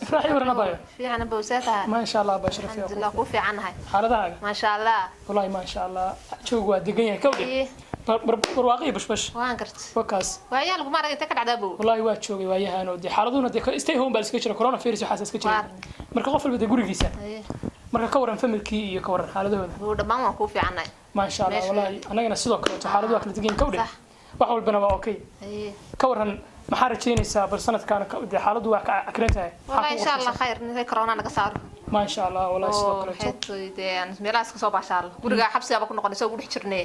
Ifraax, ii waran abaayo. Fiican bowsataha. Maasha Allah, baa sharaf. Alxamdulilah, ku fiicannahay. Xaaladahaaga? Maasha Allah. Wallahi maasha Allah, joogu waa degan yahay, kawdhe. Barwaaqo iyo bashbash. Waan garta. Wakaas. Waayaha laguma arag, intee ka dhacdaa bow? Wallahi waa joogay waayahan oo dee xaaladuna dee stay home baa la iska jira, coronavirus waxaas iska jira. Marka qof walba dee gurigiisa. Marka ka waran familkii iyo ka waran xaaladahooda? Bow, dhammaan waan kuu fiicannahay. Maasha Allah. Wallahi annagana sidoo kaleeto xaaladu waa kala degan yihiin, kawdhe. Wax walbana waa okay. Ka waran, maxaa rajaynaysaa bal sanadkan? Dee xaaladdu waa ka akran tahay. Wallahi insha Allah khayr, ninkay corona naga saaro. Maasha Allah, wallahi sidoo kaleeto. Maxay tahay dee aan meelahaas kasoo baashaalo, guriga xabsigaaba ku noqonay soo ugu dhex jirnay.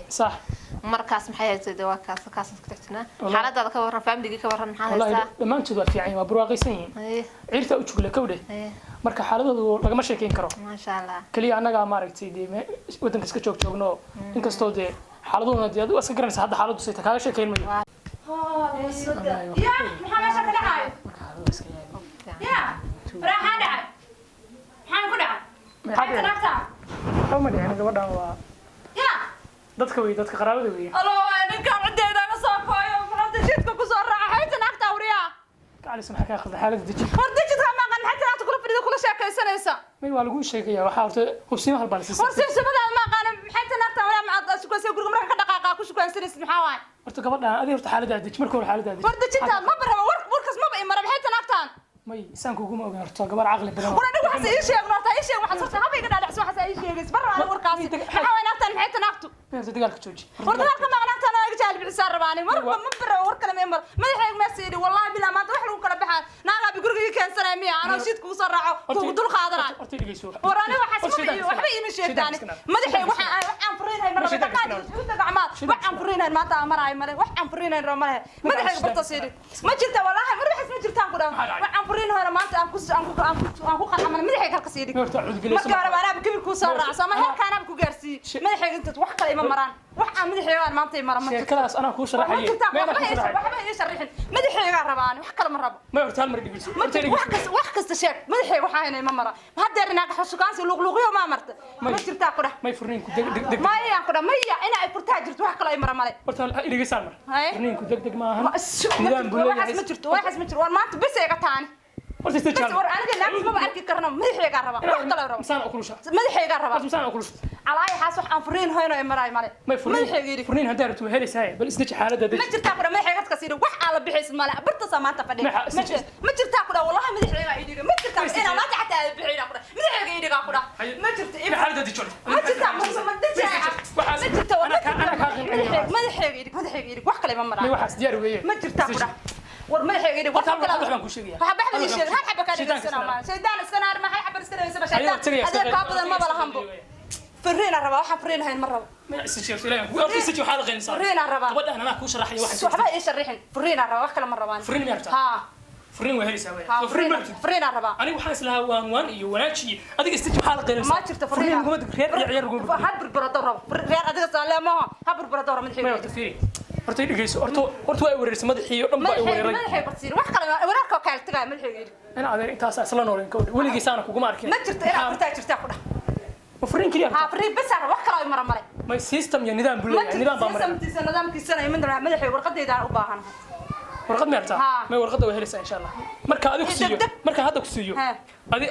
Markaas maxay haysay dee waa kaas kaas iska dhex jirnaa. Xaaladaada ka waran, familigii ka waran, maxaa wallahi haystaa? Dhammaantood waa fiican yihiin, waa barwaaqaysan yihiin. Ciirtaa u jugle, kawdhe. Marka xaaladoodu lagama sheekeyn karo. Maasha Allah. Keliya annagaa maaragtay dee waddanka iska joog joogno, inkastoo dee xaaladuna dee adigu iska garanaysa hadda xaaladdu sayta kaaga sheekeyn mayo. Ya, maxaa meesha ka dhacay? Marka xaaladdu iska yahay. Ya, maxaa dhacay? Maxaa ku dhacay? Maxaa maxay dhacay? Naagta. Waxba ma dhicin, gabadhan waa ya dadka wey, dadka qaraabada wey. Alo, ninkaan ciddeeda ga soo kooyo, maxaa jidka ku soo raaca? Hayta naagta awriya. Kacalis, maxaa kaa qaldan? Xaaladda deji. War dijidka maqan, maxay naagta kula fadhida kula sheekaysanaysa? May, waa lagu sheegaya, waxaa horta hubsiimo hal baa la siisay. War simsimadaada ma aqaana, maxay naagta awriya ma shukaansa guriga marka ka dhaqaaqa ku shukaansanaysid, maxaa waay? Horta gabadhan adiga, horta xaaladdaa deji, marka hore xaaladdaa deji. War dejintaad ma baraba, war warkaas maba imara, maxay naagtaan? May, isaan kuguma ogaan, horta gabar caqli badan. War anigu waxaas ii sheeg, horta ii sheeg waxaas, horta haba iga dhaadhacso waxaas ii sheegaysa barra anigu warkaasi. Maxaa waay naagtaan? Maxay naagtu? May, horta dagaalka jooji. War dagaalka ma naagtaan iga jahal bixisaa rabaani mar ma baraba, war kale ma imar madaxayga ma siidhi. Wallahi bilaa maanta wax lagu kala baxaa naagaabi guriga ii keensanaya miya anoo shid kugu soo raaco kugu dul qaadanayo? Horta dhegeyso. War aniga waxaas maba iyo waxba iima sheegtaani, madaxayga waxaan waxaan furiinhay mar raba qaadi isku gacmaad, waxaan furiinhay maanta aan maraay male, wax aan furiinhay rabo male, madaxayga barta siidhi ma jirta. Wallahi mar waxaas ma jirtaan ku dhaw, waxaan furiinhay maanta aan ku aan ku aan ku aan ku qarxamana madaxayga halka siidhi. Horta cudbilayso. Marka hore anaaba kibir kuu soo raaco sama heerka anaaba ku gaarsiiyey madaxayga intaad wax kale ima maraan, wax aan madaxayga aan maanta imara ma jirto. Sheekadaas anaa kuu ma sharaxayay. jirtaan. Meel waxba kuu ii sharaxay. Waxba ii sharixin, madaxaygaa rabaan, wax kale ma rabo. May, horta hal mar dhegeyso. Ma Horta jirto wax dhegeyso. kasta, wax kasta sheeg, madaxayga waxaa haynay ma mara haddeer inaa shukaansi luqluqyo ma marta ma jirtaa ku dheh. May, furniinku deg deg deg. Maya aan ku dheh, maya ina ay furtaa jirto, wax kale ay mara male. Horta dhegeysaan mar. Haye. Furniinku deg deg ma ahan. Ma Nidaam buu jirto leeyahay. waxaas, ma jirto waxaas, ma jirto. War maanta bes iga taani. Horta Bes istajaal. war aniga naagta maba arki karno, madaxaygaa raba, wax kale raba. Misaan ukulusha. Madaxaygaa raba. Horta misaan ukulusha. Calaaya xaas wax aan furiin hoyno ay maraay male. May, furniin madaxayga yidhi. Furniin haddaa rabto waa helaysaa, bal isdeji, xaaladda ma deji. jirtaa ku dheh, madaxayga hadka siidhi wax aan la bixaysid male, bartaasaa maanta fadhiya. Ma jirtaa ku dheh, wallahi madaxayga ii dhiga, ma jirtaa inaa maanta xataa aad bixina ku dheh, madaxayga ii dhigaa ku dheh, ma jirto. May, xaaladda deji horta. Ma jirtaa, ma Waxaas ma jirta war. anaa kaa qiimeeya. Madaxayga ii dhig, madaxayga ii dhig, wax kale ma May, maraan. waxaas diyaar weeye. Ma jirtaa ku dheh, war madaxayga ii dhig wax Horta hal kale. wax baan kuu sheegaya. Waxa baxba ii sheeg, hal xaba kaa Shaydaanka dhegeysanaa iska maa shaydaan iska naar, ma hal xaba iska dhegeysanaa Ayadoo shaydaan tagaya iska adeer kaa badan maba lahanbo, fariina rabaa, waxaan fariin hayn ma rabo. May, isdeji horta, ilaahay horta isdeji, waxaad qeynaysaa. Furiinaan rabaa. Gabadhan anaa kuu sharaxaya waxa. Waxba ii sharixin, fariina rabaa, wax kale ma rabaan. Furiin miyaa rabtaa? Haa. Furiin waa helaysaa weeye. Haa. Soo furiin ma rabtid? Fariina rabaa. Anigu waxaan islahaa waan waan iyo wanaaji iyo adiga isdeji, waxaa la qeynaysaa. Ma jirto. Furiin laguma reer iyo ciyaar laguma. Ha burburo dowrabo reer adiga saalee maaha, ha burburo dowrabo May, madaxayga. horta fiiri, horta i dhegeyso, horta horta waa i wareerisay, madaxii oo dhan baa i madaxayga wereeray. Madaxayga barsiir wax kale waraarka oo kale tagay madaxayga yidhi. In adeer intaas isla nooleen ka wadhi weligiisaana kuguma arkin. Ma jirto inaad furtaa jirtaa ku dheh. Ma furiin keliya haa rabtaa? Fariin bas aan wax kale ay mara male. May, system iyo nidaam buu ma leeyahay, nidaam baa jirto maray. systemtiisa nidaamkiisana imid madaxayga warqadayda aan u baahanahay. Warqad ma rabtaa? Haa. May, warqadda waa helaysaa insha Allah marka adigu ku siiyo. Deg deg. Marka hadda ku siiyo. Haa. Adi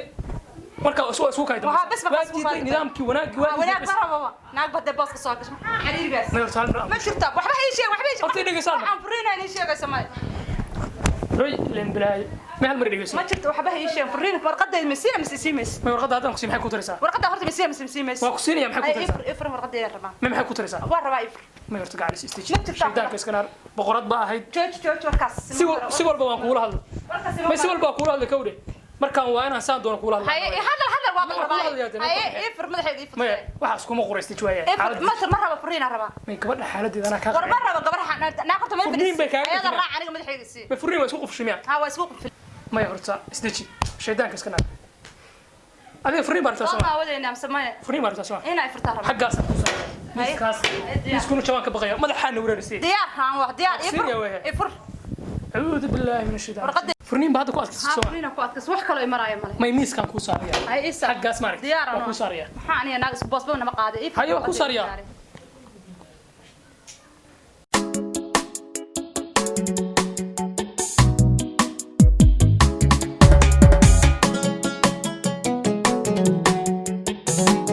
marka isku kay Waxaa bes markaa isku waa diiday kay. nidaamkii wanaagii waa Waa diiday wanaag bes. ma rababa, naag badee booska soo gasho, maxaa cariirigaas? May, horta hal mar Ma jirta, waxba ii sheeg, waxba ii sheeg. Horta ii dhegeyso hal mar. Waxaan furiinaa ii sheegaysa male. Roy leen bilaayo, may, hal mar i dhegeyso. Ma jirto, waxba ii sheeg, furiin warqadayda ma siina mise siimays? May, warqadda haddaan ku siiyo maxay ku taraysaa? Warqadda horta ma siina mise siimays? Waa ku siinaya, maxay ku Ay, taraysaa? ifur ifur, warqadayda rabaa. May, maxay ku taraysaa? Waa rabaa ifur. May, horta gacalis istiiji. Ma jirtaa. Shaydaanka iska naar, boqorad baa ahayd. Jooji jooji warkaas. Si walba waan kuula hadlay. Warkaas. May, si walba waan kuula hadlay, kawdhe, markaan waa inaan saan doono kuula hadlay. Haye, hadal hadal waa Ma kula rabaa. hadlayaa dee, Haye, ifur madaxayga ifur. Maya, waxaas kuma qoraysta jawaaya. Ifur ma rabo, furiina rabaa. May, gabadha xaaladeeda anaa kaa War ma qancin. rabo gabar naag horta meel Furniin bay kaaga ayada dhigtay. Raac aniga madaxayga sii. May, furniin waa isku qufshimiya. Ha, waa isku qufil. Maya, horta isdeji, shaydaanka iska naar, adiga furniin baa rabtaa Soo soo ma? daawadeynaa mise maya? Furniin baa rabtaa soo ma? Inay furtaa rabaa. Xaggaasaan ku saaray miiskaas. Diyaar. Miiskuna jawaan ka baqaya, madaxaana weerarisay. Diyaar haan, waa diyaar, ifur. Siinaya weeye. Ifur. Acuudu billaahi min ashaytaan. Furniin baa hadda ku adkaysa Ha. soo ma? Furniina ku adkays, wax kaloo imaraayo male. May, miiskaan kuu saaraya. Hay, isa. Xaggaas maaragtay Diyaar waa kuu saaraya. Maxaa aniga naag isku boosba nama qaaday ifur. Haye, waa kuu saaraya.